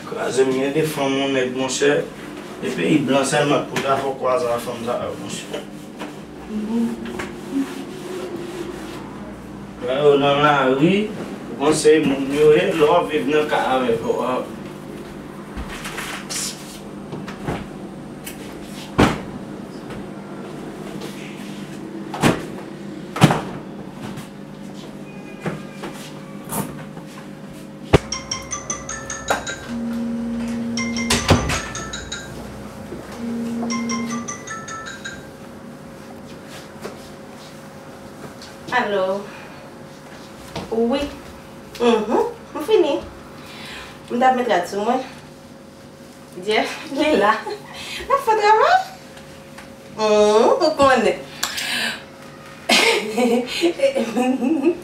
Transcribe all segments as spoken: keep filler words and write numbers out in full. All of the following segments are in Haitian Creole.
Kraze m, gen de fanm yon nèg, monchè. E peyi blan sèlman pou ta fè w kwaze a fanm sa yo, monchè. Lè yo nan lari, ou panse moun yo ye, lè w ap viv nan kay avèk yo a. Alo. Wi. Mhm. M fini. M t ap met rad sou mwen. Jeff, li la. L ap fè travay? Hmm, ou konnen.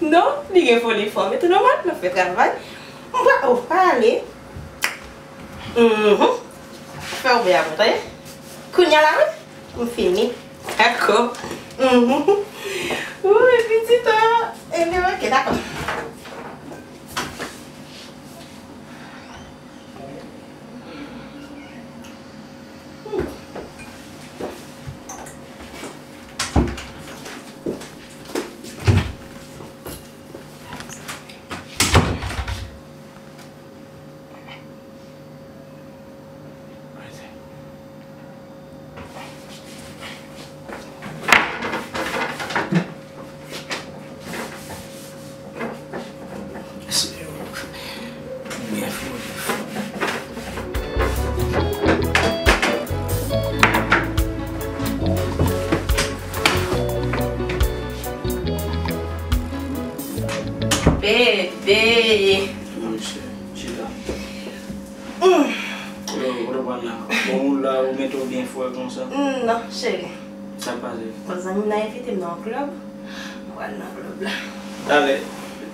Non, li gen foli fò, men tou nòmal, l ap fè travay. M pa, oh, pa ale. Mhm. Fè ouvè a pou tande. Kounye a la, wi. M fini. Dakò. Mhm. Wi, pitit, oh. Ebyen, ok, dakò. Bebe. Monchè, chita. Kote, kote w pral la? Bon, ou la, ou mete w byen fre konsa. Non, cheri. Sa k pase? Bon, zanmi m nan envite m nan yon klèb. M pral nan klèb la. Talè,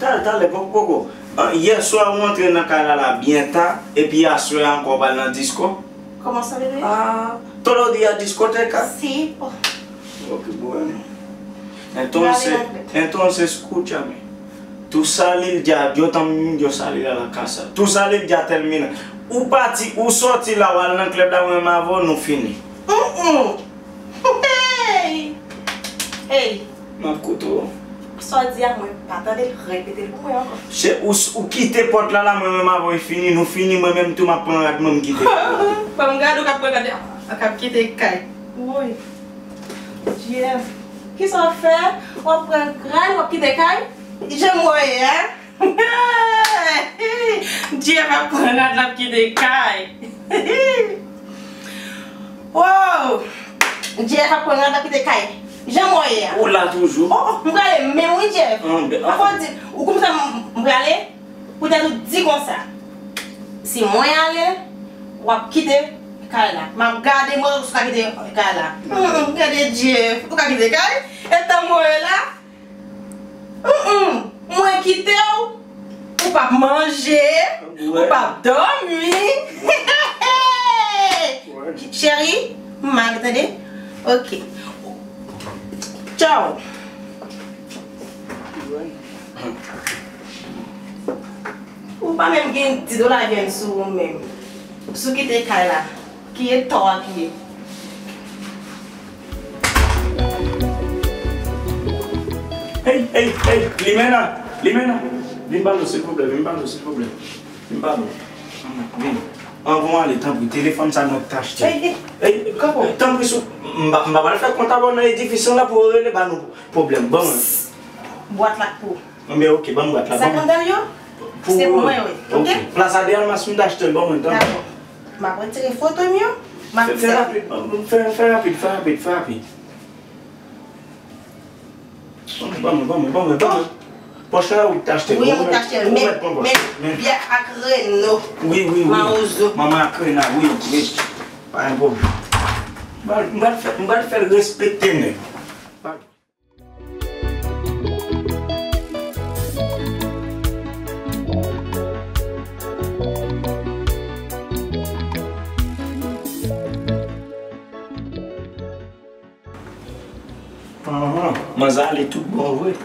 talè, talè, poko, poko. Ah, yèswa ou antre nan kay la, la byen ta, epi aswè a ankò w pral nan disko? Kòman sa vle di? Ah, todos os dias discoteca? Si, po. Ok, bueno. Entonces, entonces, escúchame. Tú sales ya, yo también, yo salí a la casa. Tú sales ya termina. Ou pati, ou sòti la, w al nan klèb la, mwen menm avè w, nou fini. Mm, mm. Hey! Hey! M ap koute w. Sa w di a, mwen pa tande l, repete l pou mwen ankò. Se ou, ou kite pòt la, la, mwen menm avè w, e fini, nou fini, mwen menm tou, m ap pran rad mwen, m kite. Ban m gade w k ap pran rad, k ap kite kay. Woy. Jeff, kisa w ap fè? W ap pran rad, w ap kite kay? Jan m wè w ye a? Jeff ap pran rad, l ap kite kay. Wow! Jeff ap pran rad, l ap kite kay. Jan m wè w ye a? Ou la toujou? Oh, oh, m prale menm wi, Jeff. Ah, ben, ah. Fò w di, ou konprann sa m, m prale? Poutèt ou di konsa, si mwen ale, w ap kite kay la. M ap gade mwen si w ka kite kay la. Mm, gade Jeff, ou ka kite kay? E tan mwen la, mm, mwen kite w, ou p ap manje, ou p ap dòmi. Cheri, m ale tande. Ok. Tchaw. Ou pa menm gen dis dola vyen sou ou menm. Si w kite kay la, ki eta w ap ye? Hey, hey, hey, Limena, Limena, vin ba nou, silvouplè, vin ba nou, silvouplè. Vin ba nou. Vin. Anvan w ale, tanpri, telefòn sa mwen t achte. Hey, hey. Hey, kanpe, tanpri, sou, m pa, m pa pral fè kont avè w nan edifis lan la pou w rele ba nou pwoblèm. Ban mwen. Bwat la k pou ou. Enben, ok, ban m bwat la, ban m. Senkant dola yo, se pou mwen, wi. Ok? Plaza de Armas m t achte l, ban mwen, tanpri. Dakò. M ap retire foto m yo, m ap fè, fè rapid, ban m, fè, fè rapid, fè rapid, fè rapid. Ban mwen, ban mwen, ban mwen, ban mwen. Pòch la, ou t achte l. Wi, ou t achte l. Men, men, byè ak Reno. Wi, wi, wi. Mawozo. Manman ak Rena, wi, wi. Pa gen pwoblèm. M pral, m pral fè, m pral fè l respekte nèg. Anhan, manzè ale tout bon vre.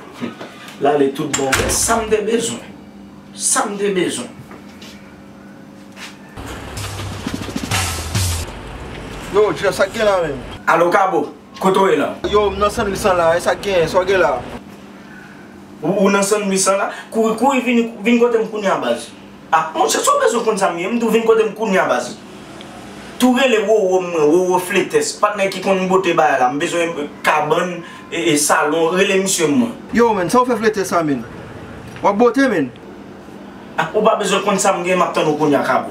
L ale tout bon vre. Sa m te bezwen. Sa m te bezwen. Yo, Jeff, sa k gen la menm? Alo, Kabo, kote w ye la? Yo, m nan sandwich lan la, e sa k gen, sa w gen la? Ou, ou nan sandwich lan la? Kouri, kouri, vini, vin kote m kounye a, baz. Ah, monchè, si w bezwen konn sa m ye, m di w vin kote m kounye a, baz. Tou rele Wowo mwen, Wowo Fletès, patnè ki konn bote bagay la. M bezwen kabann, e, e, salon, rele misye mwen. Yo, menn, sa w fè Fletès sa, menn? W ap bote, menn? Ah, ou pa bezwen konn sa m gen, m ap tann ou kounye a, Kabo.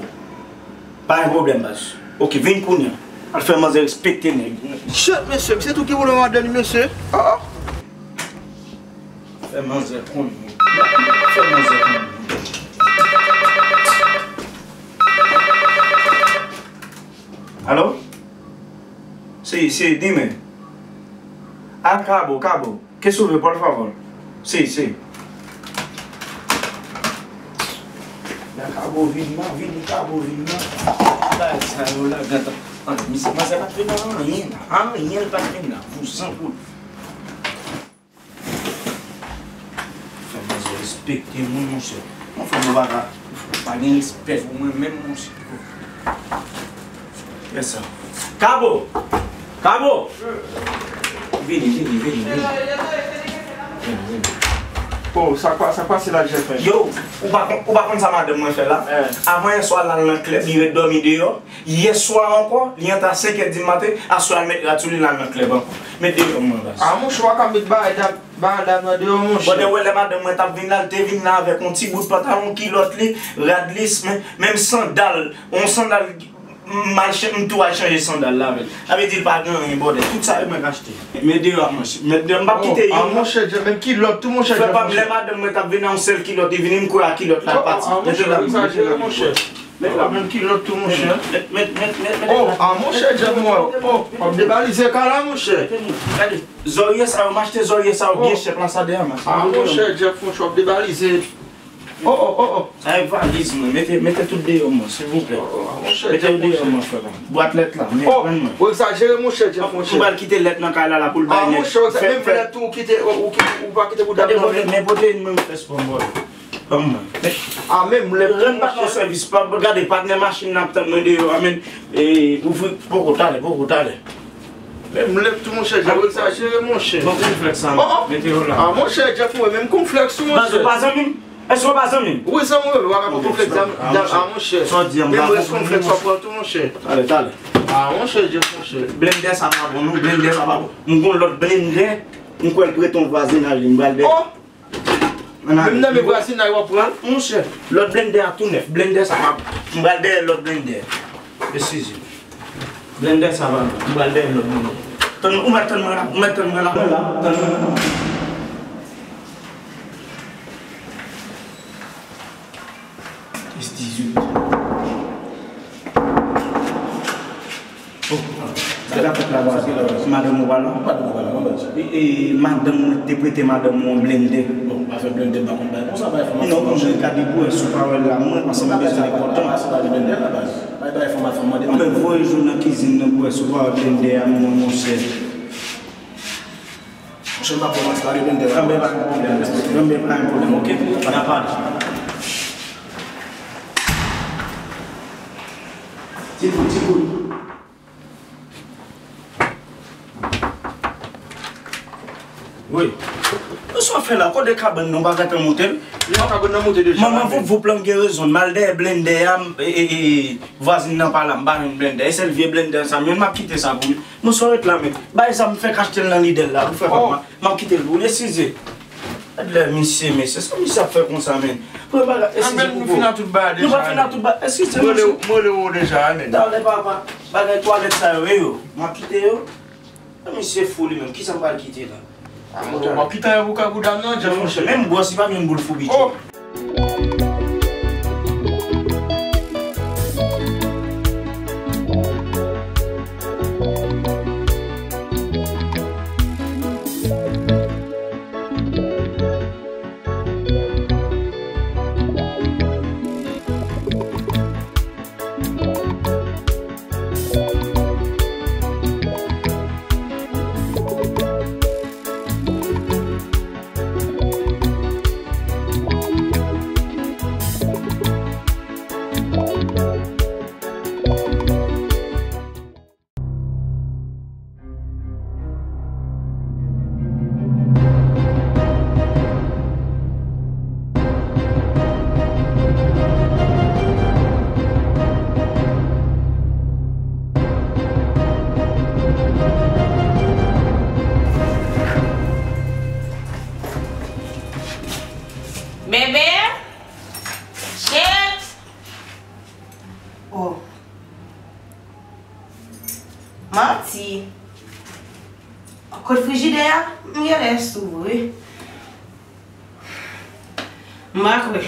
Pa gen pwoblèm, baz. Oke, vin kounye a. Al fè manzè respekte nèg. Shit, mesye, misye tou ki pwoblèm madanm li, mesye. Ah, ah. Fè manzè konn. Fè manzè konn. Alo? Se, se, di men. A, Kabo, Kabo. Que sube, por favor. Sí, sí. La Kabo vin nan, vini Kabo vin nan. Bagay sa yo la, gata. An, misye, manzè pa t vin nan anyen la. Anyen l pa t vin nan. Vouzan pou. Fè manzè respekte moun, monchè. Yon fanm ou pa ka, pa gen respè pou mwen menm, monchè. Fè sa. Kabo! Kabo! Vini, vini, vini, vini. Vini, vini. Oh, sa k pa, sa k pase la, Jeff? Yo, ou pa konn, ou pa konn sa madanm mwen fè la? Eh. Avan yè swa, l al nan klèb, li ret dòmi deyò. Yè swa ankò, li antre a senkè di maten, aswè a l met rad sou li, l al nan klèb ankò. Met deyò mwen, baz. Ah, monchè, w pa ka met bagay la, bagay la nan deyò, monchè. Bon, lè w wè lè madanm mwen t ap vin la, l te vin la avèk yon ti bout pantalon, kilòt li, rad li, men, menm sandal, yon sandal, m al ch-, m tou al chanje sandal la avè l. Sa vle di l pa gen anyen, bòdè. Tout sa yo mwen k achte. Met deyò a, monchè. Met deyò, m p ap kite youn. Ah, monchè, Jeff, menm kilòt tou, monchè, Jeff, monchè. Frè pa m, lè madanm mwen t ap vin la, yon sèl kilòt li vin, m kwe a kilòt la, l pati. Mete la, mete la, monchè. Met la, menm kilòt tou, monchè. Met, met, met, met, met. Oh, ah, monchè, Jeff, mwen, oh, w ap debalize kay la, monchè. Gade, zòrye sa yo, m achte zòrye sa yo byen chè, plas la dèyè, m achte. Ah, monchè, Jeff, monchè, w ap debalize. Oh, oh, oh, oh. Sa e valiz mwen, mete, mete tout deyò mwen, silvouplè. Oh, oh, ah, monchè, Jeff, monchè. Mete yo deyò mwen, frè pa m. Bwat lèt la, men, pran mwen. Oh, w egzajere, monchè, Jeff, monchè. M pral kite lèt nan kay la, la pou l bay nèg. Ah, monchè, w egza-, menm lèt tou, ou kite, ou, ou kite, ou pa kite pou dam nan, men. Gade, men pote youn, men fè spò m, bòdè. Ban mwen. Ah, menm lè. Rann patnè w sèvis. Pa, gade, patnè machin nan ap tann mwen deyò a, men, e, ouvri, poko talè, poko talè. Menm lè tou, monchè, Jeff, w egzajere, monchè. Bon, konflèks sa, mete yo la. Ah, monchè, Jeff, mwen menm konflèks ou, monchè. Baz, ou pa zanmi m? Èske w pa zanmi m? Wi, zanmi w, w pa ka pran konflèks, zanmi, ah, monchè. Sa w di a, m pa konprann, monchè. Menm rès konflèks w ap pran tou, monchè. Talè, talè. Ah, monchè, Jeff, monchè. Blendè sa pa bon, non, blendè sa pa bon. M gon lòt blendè, m kwè l prete yon vwazinaj li, m pral dèyè. Oh! Menm nan men vwazinay w ap pran? Monchè, lòt blendè a tou nèf. Blendè sa pa bon. M pral dèyè lòt blendè. Eskize. Blendè sa pa bon. M pral dèyè lòt blendè. Tann, ou mèt tann mwen la. Ou mèt tann mwen la. Mwen la. Tann mwen la. Dis dizuit. Oh, sa k ap fèt la, baz? Madanm ou pa la? Madanm ou pa la, non, baz. E, e, madanm mwen te prete madanm mwen yon blendè. Bon, afè blendè, m pa konn bagay konsa, bay fanm ak fanm mache. Non, monchè, gade pou wè si w pa wè l la, mwen, paske m bezwen li kontan. Sa pa blendè la, baz. Bay, bay fanm ak fanm mande. Anben, voye jou nan kizin nan pou wè si w pa wè blendè a, mwen, monchè. Monchè, m pa pran mati la, gen blendè la. Anben, pa gen pwoblèm. Anben, pa gen pwoblèm, oke? N a pale. Ti kout, ti kout. Wi. Sa w fè la, kote kabann nan, w pa gentan moute l? Non, kabann nan moute deja. Manman vouvoup lan gen rezon, m al dèyè blendè a, m, e, e, e, vwazin nan pa la, m pa jwenn blendè. E sèl vye blendè sa m jwenn, m ap kite sa pou li. Monchè, ret la, men. Bagay sa m fèk achte l nan Lidl la, pou fè pa m. M ap kite l pou li, eskize. Gad lè misye, mesye, sa misye ap fè konsa, men. Pran bagay, eskize pou nou fin ak tout bagay deja. Nou pa fin ak tout bagay, eskize, mesye. Mwen rele w deja, men. Talè, papa. Bagay twalèt sa yo, e yo. M ap kite yo. Misye fou li menm, kisa m pral kite la? M ap kite yo pou kay pou dam nan, Jeff, monchè. Menm bwòs, li pa menm boul fou, bitch. Oh! Kote frijidè a? M genlè sou vre. M pa kwè.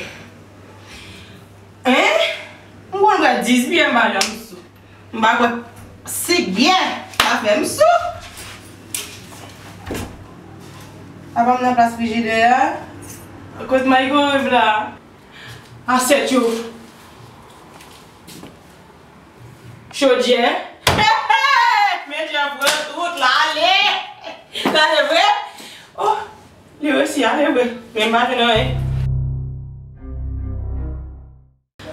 Hein? M konn bwè dis byè, m pa janm sou. M pa kwè. Sik byè pa fè m sou. Apa m nan plas frijidè a? Kot microwave la? Asyèt yo. Chodyè. Medya pran tout, l ale. L ale vre. Oh, li resi ale vre. Men m pa jwenn anyen.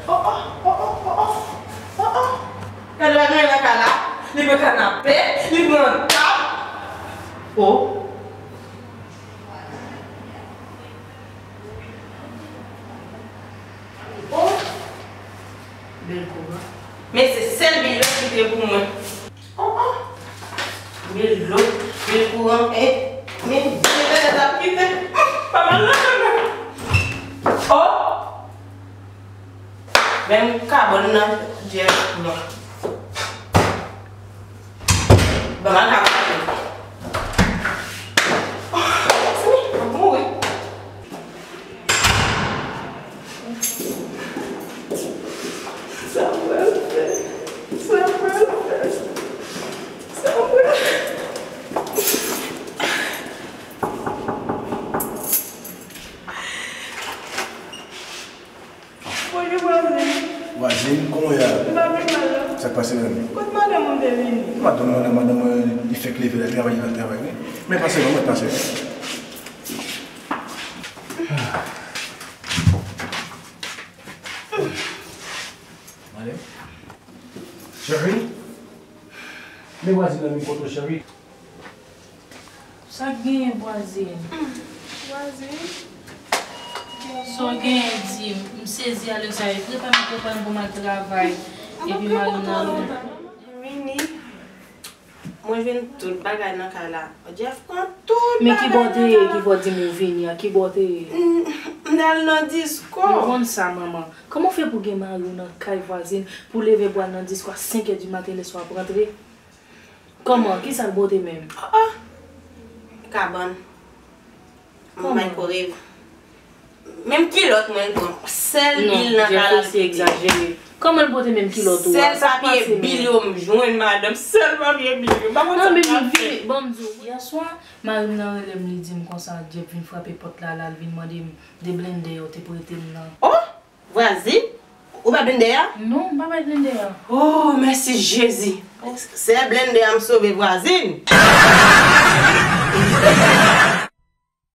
Oh, oh, oh, oh, oh, oh. Oh, oh. Gade bagay nan kay la. Li pran kanape, li pran tab. Oh. Oh. Bèl kouran. Men se sèl bil yo ki te pou mwen. Oh, oh. Bil dlo, bil kouran, eh, men bil entènèt ap kite. Pa mal nan men. Oh. Menm kabòn nan, Jeff, non. Ban m al ka mache. Oh, Simi, m ap mouri. Sa m pral fè? Sa m pral fè? Sa m pral fè? Bonjou, vwazin. Vwazin, kòman w ye a? M pa pi mal, non. Sa k pase menm? Kot madanm ou te vini? Madanm mwen la, madanm mwen, li fèk leve la, li travay, li travay, wi. Men pase non, mwen pase. Madanm? Cheri? Men vwazin nan vin kote w, cheri. Sa k genyen, vwazin? Vwazin? Sa w genyen di m? M sezi Alexa, e prepare m pou pran pou m al travay. Epi mari m nan. Vini. Mwen jwenn tout bagay nan kay la. Jeff pran tout bagay nan kay la. Men ki bò w te ye, ki fè w di m ou vini an? Ki bò w te ye? M, m t al nan disko. M konn sa, manman. Kòman w fè pou gen mari w nan kay vwazin, pou w leve pou w al nan disko a senk è di maten lèswa w ap rantre? Kòman? Kisa l pote menm? Oh, oh. Kabann. Kòman? Microwave. Menm kilòt mwen l pran. Sèl bil nan kay la. Non, Jeffrey, se egzajere. Kòman l pote menm kilòt ou a? Sèl papye bil yo m jwenn, madanm. Sèl papye bil yo. M pa konn sa m pral fè. Ban m di w. Yèswa, mari m nan rele m, li di m konsa, Jeff vin frape pòt la, la, l vin mande m de blendè yo te prete m nan. Oh! Vwazin? Ou bay blendè a? Non, m pa bay blendè a. Oh, mèsi Jezi. Se blendè a m sove vwazin.